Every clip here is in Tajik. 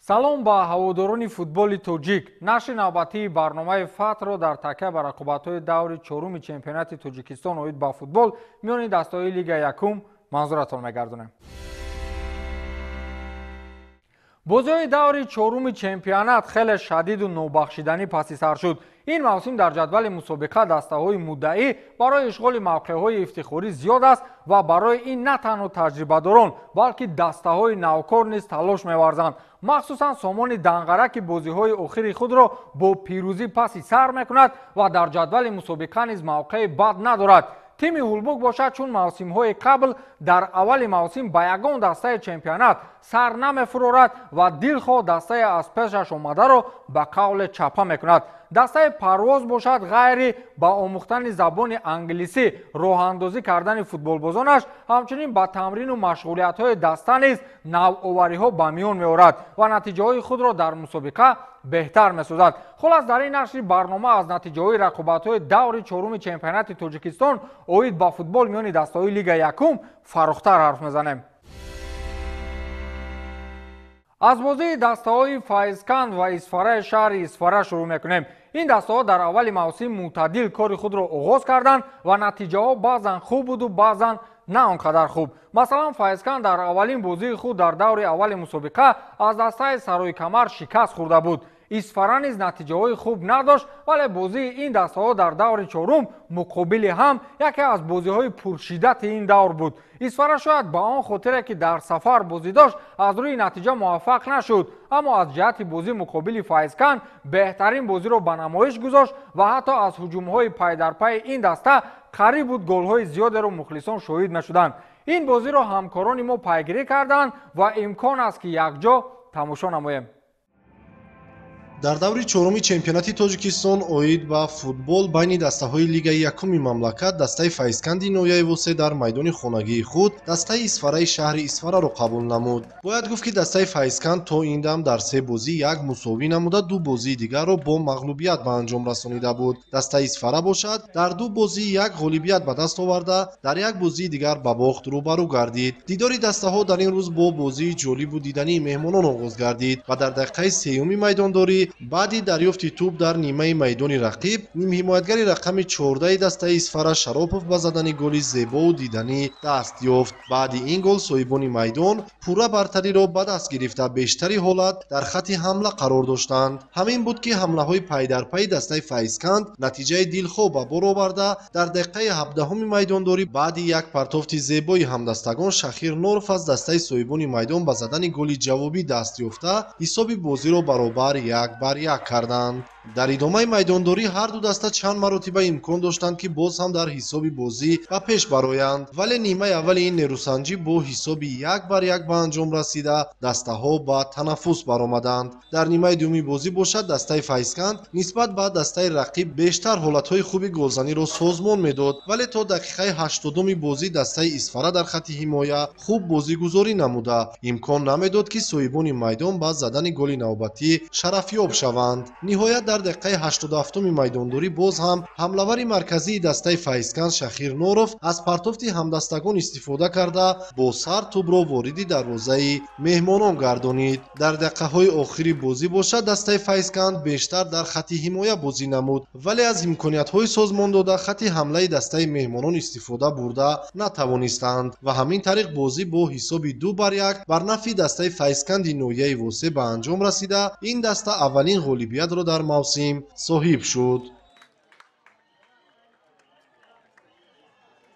Салом ба ҳаводорони футболи тоҷик. Нашри навбатии барномаи Фатҳро дар такя ба рақобатҳои даври чоруми чемпионати Тоҷикистон оид ба футбол миёни дастаҳои Лига якум манзуратон мегардонем. Бозиҳои даври чоруми чемпионат хеле шадиду нобахшиданӣ паси сар шуд. Ин мавсим дар ҷадвали мусобиқа дастаҳои муддаӣ барои ишғоли мавқеъҳои ифтихорӣ зиёд аст ва барои ин на танҳо таҷрибадорон, балки дастаҳои навкор низ талош меварзанд. Махсусан Сомони Данғара, ки бозиҳои охири худро бо пирӯзӣ паси сар мекунад ва дар ҷадвали мусобиқа низ мавқеи бад надорад. Тими Ҳулбук бошад, чун мавсимҳои қабл дар аввали мавсим ба ягон дастаи чемпионат сар намефурорад ва дилхоҳ дастаи аз пешаш омадаро ба қавле чапа мекунад. Дастаи Парвоз бошад, ғайри ба омӯхтани забони англисӣ роҳандозӣ кардани футболбозонаш, ҳамчунин ба тамрину машғулиятҳои даста низ навовариҳо ба миён меорад ва натиҷаҳои худро дар мусобиқа беҳтар месозад. Хулас, дар ин нашри барнома аз натиҷаҳои рақобатҳои даври чоруми чемпионати Тоҷикистон оид ба футбол миёни дастаҳои Лига якум фарохтар ҳарф мезанем. Аз бозии дастаҳои Файзканд ва Исфараи шаҳри Исфара шурӯъ мекунем. Ин дастаҳо дар аввали мавсим мӯътадил кори худро оғоз карданд ва натиҷаҳо баъзан хуб буду баъзан на он қадар хуб. Масалан, Файзканд дар аввалин бозии худ дар даври аввали мусобиқа аз дастаи Сарои Камар шикаст хӯрда буд. Исфара низ натиҷаҳои хуб надошт, вале бозии ин дастаҳо дар даври чорум муқобили ҳам яке аз бозиҳои пуршиддати ин давр буд. Исфара шояд ба он хотире, ки дар сафар бозӣ дошт, аз рӯи натиҷа муваффақ нашуд, аммо аз ҷиҳати бозӣ муқобили Файзканд беҳтарин бозиро ба намоиш гузошт ва ҳатто аз ҳуҷумҳои пайдарпайи ин даста қариб буд голҳои зиёдеро мухлисон шоҳид мешуданд. Ин бозиро ҳамкорони мо пайгирӣ карданд ва имкон аст, ки якҷо тамошо намоем. Дар даври чоруми чемпионати Тоҷикистон оид ба футбол байни дастаҳои Лигаи якуми мамлакат, дастаи Файзканди ноҳияи Восе дар майдони хонагии худ дастаи Исфараи шаҳри Исфараро қабул намуд. Бояд гуфт, ки дастаи Файзканд то ин дам дар се бозӣ як мусовӣ намуда, ду бозии дигарро бо мағлубият ба анҷом расонида буд. Дастаи Исфара бошад, дар ду бозӣ як ғолибият ба даст оварда, дар як бозии дигар ба бохт рӯбарӯ гардид. Дидори дастаҳо дар ин рӯз бо бозии ҷолибу дидании меҳмонон оғоз гардид ва дар дақиқаи сеюми майдондорӣ, баъди дарёфти тӯб дар нимаи майдони рақиб, нимҳимоятгари рақами 14-и дастаи Исфара Шаропов ба задани голи зебову диданӣ даст ёфт. Баъди ин гол соҳибони майдон пурра бартариро ба даст гирифта, бештари ҳолат дар хатти ҳамла қарор доштанд. Ҳамин буд, ки ҳамлаҳои пайдарпайи дастаи Файзканд натиҷаи дилхоҳ ба бор оварда, дар дақиқаи 17-уми майдондорӣ, баъди як партофти зебои ҳамдастагон, Шахир Норов аз дастаи соҳибони майдон ба задани голи ҷавобӣ даст ёфта, ҳисоби бозиро баробар 1-1 карданд. Дар идомаи майдондорӣ ҳарду даста чанд маротиба имкон доштанд, ки боз ҳам дар ҳисоби бозӣ ба пеш бароянд, вале нимаи аввали ин нерӯсанҷӣ бо ҳисоби 1-1 ба анҷом расида, дастаҳо ба танаффус баромаданд. Дар нимаи дуюми бозӣ бошад, дастаи Файзканд нисбат ба дастаи рақиб бештар ҳолатҳои хуби голзаниро созмон медод, вале то дақиқаи 80-уми бозӣ дастаи Исфара дар хатти ҳимоя хуб бозигузорӣ намуда, имкон намедод, ки соҳибони майдон ба задани голи навбатӣ шарафёб шаванд. Ниҳоят, дар дақиқаи 87-уми майдондорӣ боз ҳам ҳамлавари марказии дастаи Файзканд Шахир Норов аз партофти ҳамдастагон истифода карда, бо сар тӯбро вориди дарвозаи меҳмонон гардонид. Дар дақиқаҳои охири бозӣ бошад, дастаи Файзканд бештар дар хатти ҳимоя бозӣ намуд, вале аз имкониятҳои созмон дода хатти ҳамлаи дастаи меҳмонон истифода бурда натавонистанд ва ҳамин тариқ бозӣ бо ҳисоби 2-1 бар нафъи дастаи Файзканди ноҳияи Восе ба анҷом расида, ин даста аввалин ғолибиятро дар мавсим соҳиб шуд.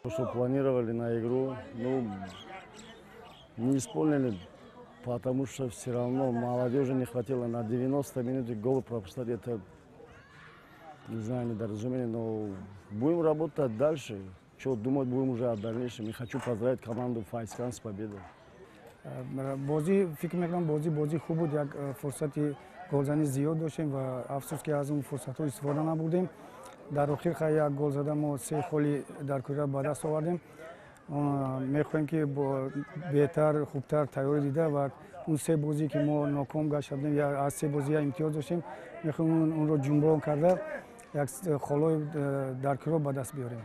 То, что планировали на игру, ну, не исполнили, потому что все равно молодежи не хватило на 90 минут гол пропускать, это, не знаю, недоразумение, но будем работать дальше. Что думать будем уже о дальнейшем. И хочу поздравить команду Файзканд с победой. Бозӣ, фикр мекунам, бозӣ хуб буд. Як фурсати голзанӣ зиёд доштем ва афсӯс, ки аз он фурсатҳо истифода набурдем. Дар охир хай як гол зада, мо се холи дар кура ба даст овардем. Мехоҳем, ки беҳтар, хубтар тайёрӣ дида ва он се бозӣ, ки мо ноком гашта будем, аз се бозӣ як имтиёз доштем, мехоҳем онро ҷумброн карда, як холҳои дар куро ба даст биёрем.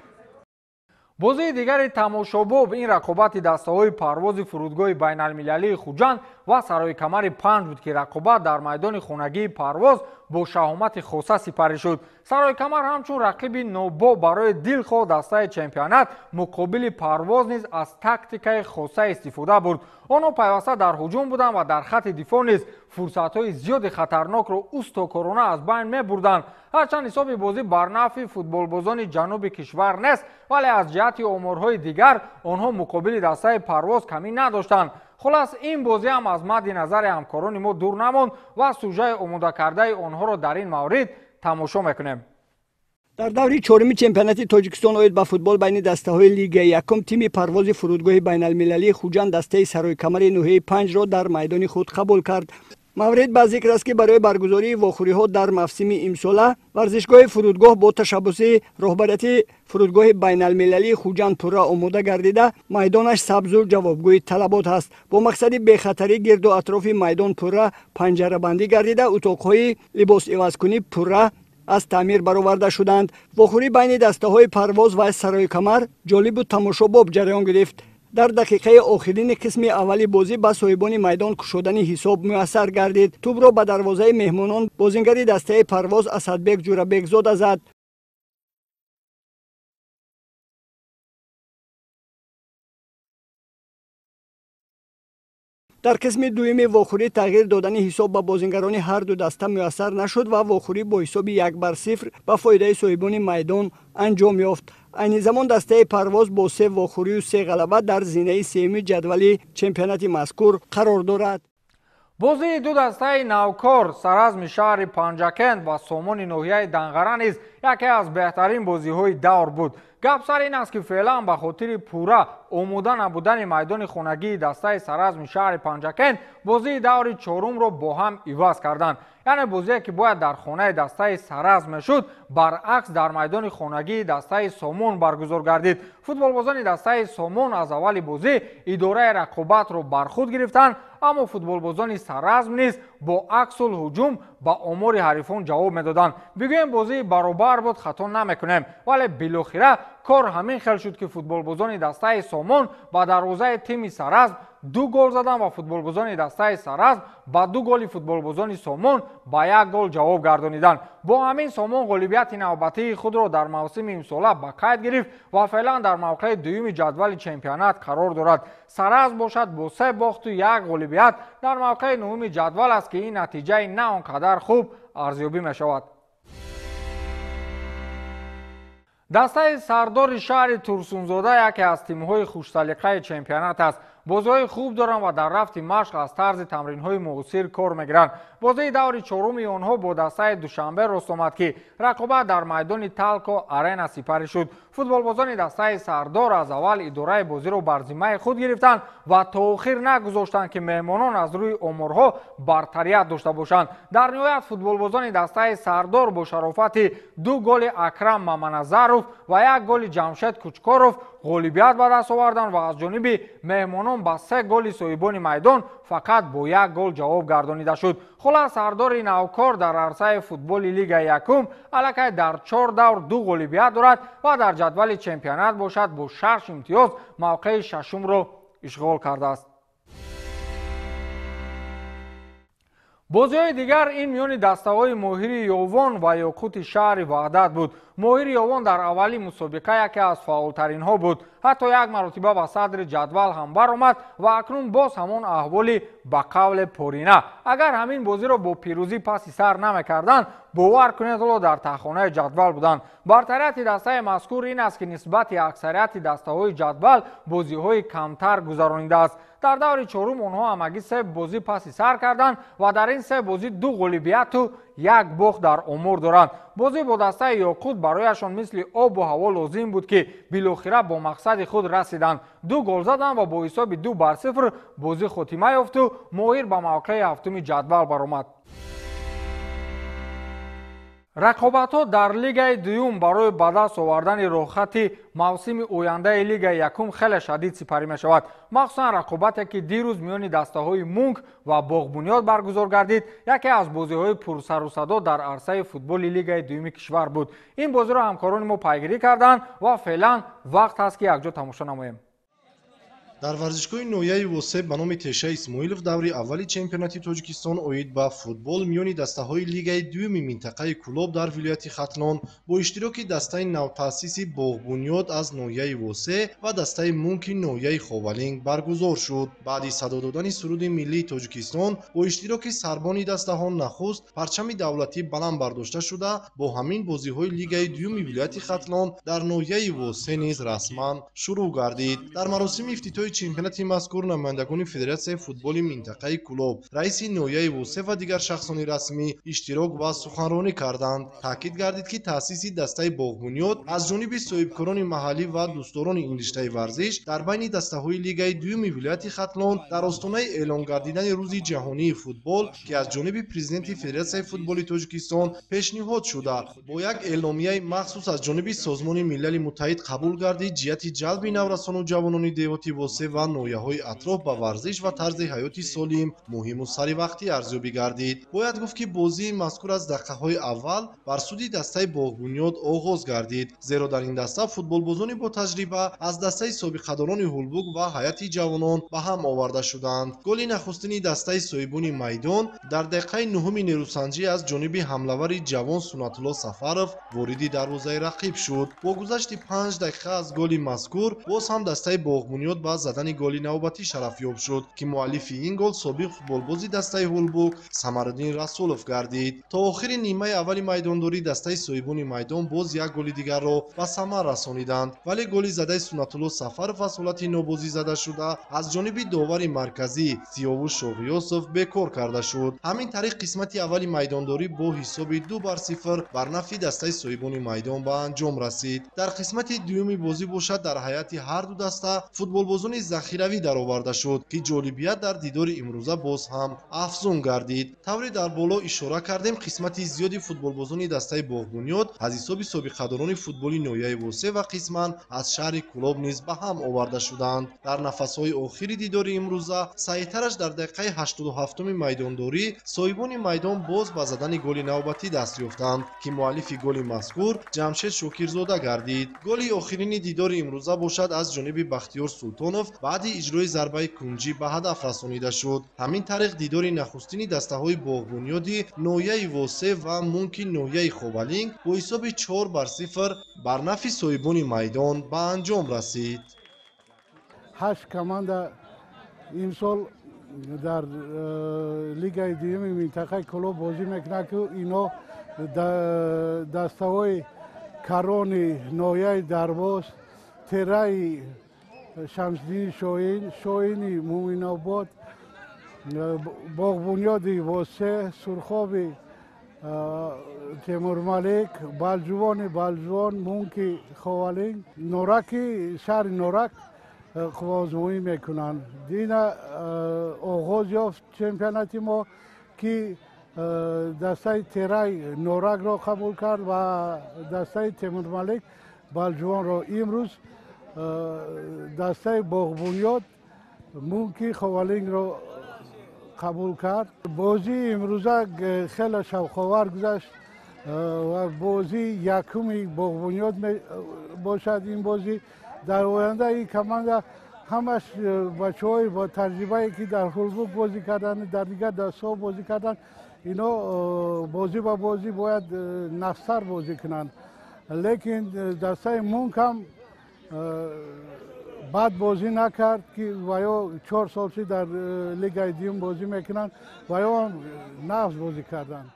Бозии дигари тамошобоб ин рақобати дастаҳои Парвози фурудгоҳи байналмилалии Хуҷанд ва Сарои Камари 5 буд, ки рақобат дар майдони хонагии Парвоз бо шаҳомати хоса сипарӣ шуд. Сарои Камар ҳамчун рақиби нобоб барои дилхоҳ дастаи чемпионат муқобили Парвоз низ аз тактикаи хоса истифода бурд. Онҳо пайваста дар ҳуҷум буданд ва дар хатти дифоъ низ фурсатҳои зиёди хатарнокро устокорона аз байн мебурданд. Ҳарчанд ҳисоби бозӣ бар нафъи футболбозони ҷануби кишвар нест, вале аз ҷиҳати оморҳои дигар онҳо муқобили дастаи Парвоз камӣ надоштанд. Хулас, ин бозӣ ҳам аз мадди назари ҳамкорони мо дур намонд ва сужаи омодакардаи онҳоро дар ин маврид тамошо мекунем. Дар даври чоруми чемпионати Тоҷикистон оид ба футбол байни дастаҳои лигаи якум тими Парвози фурудгоҳи байналмилалии Хуҷанд дастаи Сарои Камари ноҳияи 5-ро дар майдони худ қабул кард. Маврид ба зикр аст, ки барои баргузории вохӯриҳо дар мавсими имсола варзишгоҳи фурудгоҳ бо ташаббуси роҳбарияти фурудгоҳи байналмилалии Хуҷанд пурра омода гардида, майдонаш сабзу ҷавобгӯи талабот ҳаст. Бо мақсади бехатарӣ гирду атрофи майдон пурра панҷарабандӣ гардида, утоқҳои либосивазкунӣ пурра аз таъмир бароварда шуданд. Вохӯрӣ байни дастаҳои Парвоз ва Сарои Камар ҷолибу тамошобоб ҷараён гирифт. Дар дақиқаи охирини қисми аввали бозӣ ба соҳибони майдон кушодани ҳисоб муяссар гардид. Тӯбро ба дарвозаи меҳмонон бозингари дастаи Парвоз Асадбек Ҷурабекзода зад. Дар қисми дуюми вохӯрӣ тағйир додани ҳисоб ба бозингарони ҳарду даста муяссар нашуд ва вохӯрӣ бо ҳисоби 1-0 ба фоидаи соҳибони майдон анҷом ёфт. Айни замон дастаи Парвоз бо се вохӯрию се ғалаба дар зинаи сеюми ҷадвали чемпионати мазкур қарор дорад. Бозии ду дастаи навкор, Саразми шаҳри Панҷакент ва Сомони ноҳияи Данғара низ яке аз беҳтарин бозиҳои давр буд. Гап сар ин аст, ки феълан ба хотири пурра омода набудани майдони хонагии дастаи Саразми шаҳри Панҷакент бозии даври чорумро бо ҳам иваз карданд. Яъне бозие, ки бояд дар хонаи дастаи Саразм мешуд, баръакс дар майдони хонагии дастаи Сомон баргузор гардид. Футболбозони дастаи Сомон аз аввали бозӣ идораи рақобатро бар худ гирифтанд, аммо футболбозони Саразм низ бо аксул ҳуҷум ба омори ҳарифон ҷавоб медоданд. Бигӯем, бозии баробар буд, хато намекунем, вале билохира кор ҳамин хел шуд, ки футболбозони дастаи Сомон ба дарвозаи тими Саразм ду гол заданд ва футболбозони дастаи Саразм ба ду голи футболбозони Сомон ба як гол ҷавоб гардониданд. Бо ҳамин Сомон ғолибияти навбатии худро дар мавсими имсола ба қайд гирифт ва феълан дар мавқеи дуюми ҷадвали чемпионат қарор дорад. Саразм бошад, бо се бохту як ғолибият дар мавқеи нуҳуми ҷадвал аст, ки ин натиҷаи на он қадар хуб арзёбӣ мешавад. Дастаи Сардори шаҳри Турсунзода яке аз тимҳои хушсалиқаи чемпионат аст. Бозиҳои хуб доранд ва дар рафти машқ аз тарзи тамринҳои муосир кор мегиранд. Бозии даври чоруми онҳо бо дастаи Душанбе рост омад, ки рақобат дар майдони Талко Арена сипарӣ шуд. Футболбозони дастаи Сардор аз аввал идораи бозиро бар зиммаи худ гирифтанд ва то охир нагузоштанд, ки меҳмонон аз рӯи оморҳо бартарият дошта бошанд. Дар ниҳоят футболбозони дастаи Сардор бо шарофати ду голи Акрам Маманазаров ва як голи Ҷамшед Кучкоров ғолибият ба даст оварданд ва аз ҷониби меҳмонон ба се голи соҳибони майдон фақат бо як гол ҷавоб гардонида шуд. Хулас, Сардори навкор дар арсаи футболи лигаи якум аллакай дар чор давр ду ғолибият дорад ва дар ҷадвали чемпионат бошад, бо шаш имтиёз мавқеи шашумро ишғол кардааст. Бозиҳои дигар ин миёни дастаҳои Моҳири Ёвон ва Ёқути шаҳри Ваҳдат буд. Моҳири Ёвон дар аввали мусобиқа яке аз фаъолтаринҳо буд, ҳатто як маротиба ба садри ҷадвал ҳам баромад ва акнун боз ҳамон аҳволи ба қавле порина. Агар ҳамин бозиро бо пирӯзӣ паси сар намекарданд, бовар кунед, ҳоло дар таҳхонаи ҷадвал буданд. Бартарияти дастаи мазкур ин аст, ки нисбати аксарияти дастаҳои ҷадвал бозиҳои камтар гузаронидааст. Дар даври чорум онҳо ҳамагӣ се бозӣ паси сар карданд ва дар ин се бозӣ ду ғолибияту як бохт дар омор доранд. Бозӣ бо дастаи Ёқут барояшон мисли обу ҳаво лозим буд, ки билохира бо мақсади худ расиданд, ду гол заданд ва бо ҳисоби 2-0 бозӣ хотима ёфту Моҳир ба мавқеи ҳафтуми ҷадвал баромад. Рақобатҳо дар лигаи дуюм барои ба даст овардани роҳхати мавсими ояндаи лигаи якум хеле шадид сипарӣ мешавад. Махсусан рақобате, ки дирӯз миёни дастаҳои Мунк ва Боғбунёд баргузор гардид, яке аз бозиҳои пурсарусадо дар арсаи футболи лигаи дуюми кишвар буд. Ин бозиро ҳамкорони мо пайгирӣ карданд ва феълан вақт ҳаст, ки якҷо тамошо намоем. Дар варзишгоҳи ноҳияи Восеъ ба номи Теша Исмоилов даври аввали чемпионати Тоҷикистон оид ба футбол миёни дастаҳои лигаи дуюми минтақаи Кӯлоб дар вилояти Хатлон бо иштироки дастаи навтаъсиси Боғбунёд аз ноҳияи Восеъ ва дастаи Мунки ноҳияи Ховалинг баргузор шуд. Баъди садо додани суруди миллии Тоҷикистон бо иштироки сарбони дастаҳо нахуст парчами давлатӣ баланд бардошта шуда, бо ҳамин бозиҳои лигаи дуюми вилояти Хатлон дар ноҳияи Восеъ низ расман шурӯъ гардид. Дар маросими ифтитоҳи чемпионати мазкур намояндагони Федератсияи футболи минтақаи Кӯлоб, раиси ноҳияи Восеъ ва дигар шахсони расмӣ иштирок ва суханронӣ карданд. Таъкид гардид, ки таъсиси дастаи Боғбунёд аз ҷониби соҳибкорони маҳаллӣ ва дӯстдорони ин риштаи варзиш дар байни дастаҳои лигаи дуюми вилояти Хатлон дар остонаи эълон гардидани Рӯзи ҷаҳонии футбол, ки аз ҷониби президенти Федератсияи футболи Тоҷикистон пешниҳод шуда, бо як эъломияи махсус аз ҷониби Созмони Милали Муттаҳид қабул гардид, ҷиҳати ҷалби наврасону ҷавонони деҳоти Восеъ ва ноҳияҳои атроф ба варзиш ва тарзи ҳаёти солим муҳиму саривақтӣ арзёбӣ гардид. Бояд гуфт, ки бозии мазкур аз дақиқаҳои аввал бар суди дастаи Боғбунёд оғоз гардид, зеро дар ин даста футболбозони бо таҷриба аз дастаи собиқадорони Ҳулбук ва ҳайати ҷавонон ба ҳам оварда шуданд. Голи нахустини дастаи соҳибони майдон дар дақиқаи нуҳуми нерӯсанҷӣ аз ҷониби ҳамлавари ҷавон Сунатулло Сафаров вориди дарвозаи рақиб шуд. Бо гузашти 5 дақиқа аз голи мазкур боз ҳам дастаи Боғбунёд ба задани голи навбатӣ шарафёб шуд, ки муаллифи ин гол собиқ футболбози дастаи Ҳулбук Самариддин Расулов гардид. То охири нимаи аввали майдондорӣ дастаи соҳибони майдон боз як голи дигарро ба самар расониданд, вале голи задаи Сунатулло Сафаров аз ҳолати нобозӣ зада шуда аз ҷониби довари марказӣ Сиёвуш Шоғиёсов бекор карда шуд. Ҳамин тариқ қисмати аввали майдондорӣ бо ҳисоби 2-0 бар нафъи дастаи соҳибони майдон ба анҷом расид. Дар қисмати дуюми бозӣ бошад, дар ҳайати ҳар ду даста футболбозони захиравӣ дароварда шуд, ки ҷолибият дар дидори имрӯза боз ҳам афзун гардид. Тавре дар боло ишора кардем, қисмати зиёди футболбозони дастаи Боғбунёд аз ҳисоби собиқадорони футболи ноҳияи Восеъ ва қисман аз шаҳри Кӯлоб низ ба ҳам оварда шуданд. Дар нафасҳои охири дидори имрӯза саҳитараш дар дақиқаи 87-уми майдондорӣ соҳибони майдон боз ба задани голи навбатӣ даст ёфтанд, ки муаллифи голи мазкур Ҷамшед Шокирзода гардид. Голи охирини дидори имрӯза бошад аз ҷониби Бахтиёр Султонов баъди иҷрои зарбаи кунҷӣ ба ҳадаф расонида шуд. Ҳамин тариқ дидори нахустини дастаҳои Боғбунёди ноҳияи Восеъ ва Мунки ноҳияи Ховалинг бо ҳисоби 4-0 бар нафъи соҳибони майдон ба анҷом расид. 8 команда имсол дар лигаи дуюми минтақаи Кӯлоб бозӣ мекунанд, ки ино дастаҳои карони ноҳияи Дарвоз, Тераи Шамсиддини Шоҳин, Шоҳини Муъминобод, Боғбунёди Восеъ, Сурхоби Темурмалик, Балҷувони Балҷувон, Мунки Ховалинг, Нораки шаҳри Норак қувваозмоӣ мекунанд. Дина оғоз ёфт чемпионати мо, ки дастаи Терай Норакро қабул кард ва дастаи Темурмалик Балҷувонро. Имрӯз дастаи Боғбунёд Мунки Ховалингро қабул кард. Бозии имрӯза хеле шавқовар гузашт ва бозии якуми Боғбунёд бошад. Ин бозӣ дар оянда ин команда ҳамаш бачаҳои бо таҷрибае, ки дар Ҳулбук бозӣ карданд, дар дигар дастаҳо бозӣ карданд, ино бозӣ ба бозӣ бояд нақстар бозӣ кунанд. Лекин дастаи Мунк ҳам бад бозӣ накард, ки ваё 4 сол шид дар лигаи дуюм бозӣ мекунанд, ваё ҳам нағз бозӣ карданд.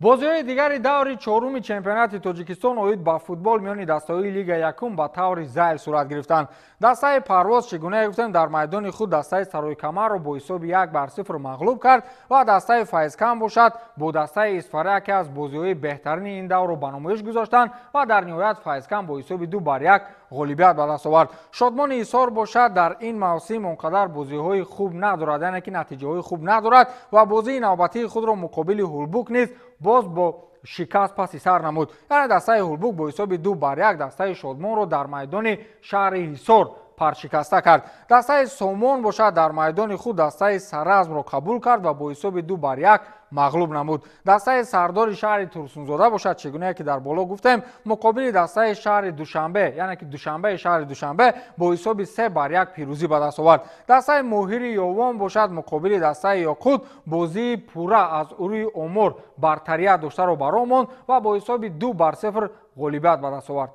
Бозиҳои дигари даври чоруми чемпионати Тоҷикистон оид ба футбол миёни дастаҳои лига якум ба таври зайл сурат гирифтанд. Дастаи Парвоз, чӣ гуна гуфтем, дар майдони худ дастаи Саройкамарро бо ҳисоби 1-0 мағлуб кард ва дастаи Файзкам бошад бо дастаи Исфара яке аз бозиҳои беҳтарини ин даврро ба намоиш гузоштанд ва дар ниҳоят Файзкам бо ҳисоби 2-1 ғолибият ба даст овард. Шодмони Ҳисор бошад дар ин мавсим он қадар бозиҳои хуб надорад, яъне ки натиҷаҳои хуб надорад ва бозии навбатии худро муқобили Ҳулбук низ боз бо шикаст паси сар намуд. Яъне дастаи Ҳулбук бо ҳисоби 2-1 дастаи Шодмонро дар майдони шаҳри Ҳисор паршикаста кард. Дастаи Сомон бошад дар майдони худ дастаи Саразмро қабул кард ва бо ҳисоби 2-1 мағлуб намуд. Дастаи Сардори шаҳри Турсунзода бошад, чӣ гунае ки дар боло гуфтем, муқобили дастаи шаҳри Душанбе, яъне ки Душанбеи шаҳри Душанбе бо ҳисоби 3-1 пирӯзӣ ба даст овард. Дастаи Моҳири Ёвон бошад муқобили дастаи Ёқут бозии пурра аз рӯи омор бартарият доштаро баро монд ва бо ҳисоби 2-0 ғолибият ба даст овард.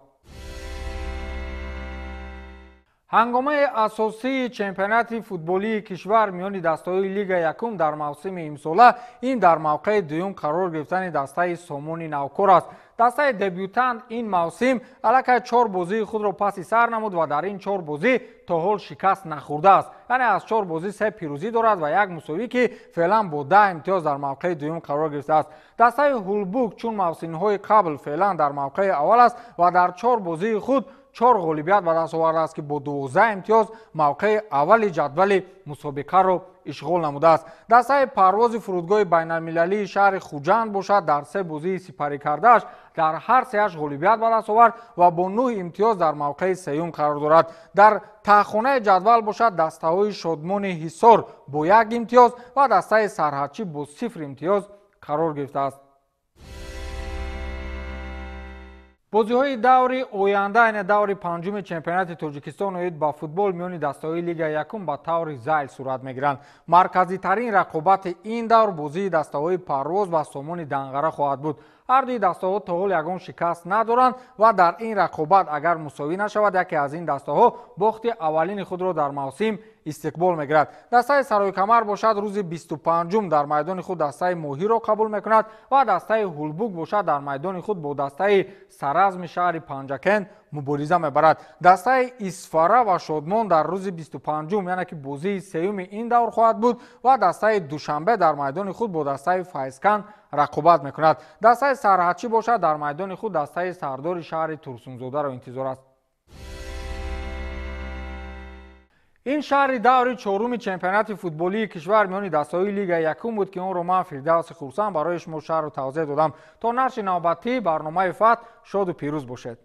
Ҳангомаи асосии чемпионати футболии кишвар миёни дастаҳои Лига якум дар мавсими имсола ин дар мавқеи дуюм қарор гирифтани дастаи Сомони навкор аст. Дастаи дебютант ин мавсим аллакай 4 бозии худро паси сар намуд ва дар ин 4 бозӣ то ҳол шикаст нахӯрдааст. Яъне аз 4 бозӣ 3 пирӯзӣ дорад ва 1 мусовӣ, ки феълан бо 10 имтиёз дар мавқеи дуюм қарор гирифтааст. Дастаи Ҳулбук чун мавсимҳои қабл феълан дар мавқеи аввал аст ва дар 4 бозии худ 4 ғолибият ба даст овардааст, ки бо 12 имтиёз мавқеи аввали ҷадвали мусобиқаро ишғол намудааст. Дастаи Парвози фурудгоҳи байналмилалии шаҳри Хуҷанд бошад дар 3 бозии сипарӣ кардааш дар ҳар сеаш ғолибият ба даст овард ва бо 9 имтиёз дар мавқеи сеюм қарор дорад. Дар таҳхонаи ҷадвал бошад дастаҳои Шодмони Ҳисор бо 1 имтиёз ва дастаи Сарҳадчӣ бо 0 имтиёз қарор гирифтааст. Бозиҳои даври оянда, яъне даври панҷуми чемпионати Тоҷикистон оид ба футбол миёни дастаҳои Лигаи якум ба таври зайл сурат мегиранд. Марказитарин рақобати ин давр бозии дастаҳои Парвоз ва Сомони Данғара хоҳад буд. Ҳар дуи дастаҳо то ҳол ягон шикаст надоранд ва дар ин рақобат агар мусовӣ нашавад, яке аз ин дастаҳо бохти аввалини худро дар мавсим истиқбол мегирад. Дастаи Саройкамар бошад рӯзи 25-ум дар майдони худ дастаи Моҳиро қабул мекунад ва дастаи Ҳулбук бошад дар майдони худ бо дастаи Саразми шаҳри Панҷакент мубориза мебарад. Дастаи Исфара ва Шодмон дар рӯзи 25-ум, яъне ки бозии сеюми ин давр хоҳад буд ва дастаи Душанбе дар майдони худ бо дастаи Файзканд рақобат мекунад. Дастаи Сарҳадчӣ бошад дар майдони худ дастаи Сардори шаҳри Турсунзодаро интизор аст. Ин шаҳри даври чоруми чемпионати футболии кишвар миёни дастаҳои Лигаи якум буд, ки онро ман Фирдавси Хурсанд барои шумо шаҳру тавзеҳ додам. То нашри навбатии барномаи Фатҳ шоду пирӯз бошед.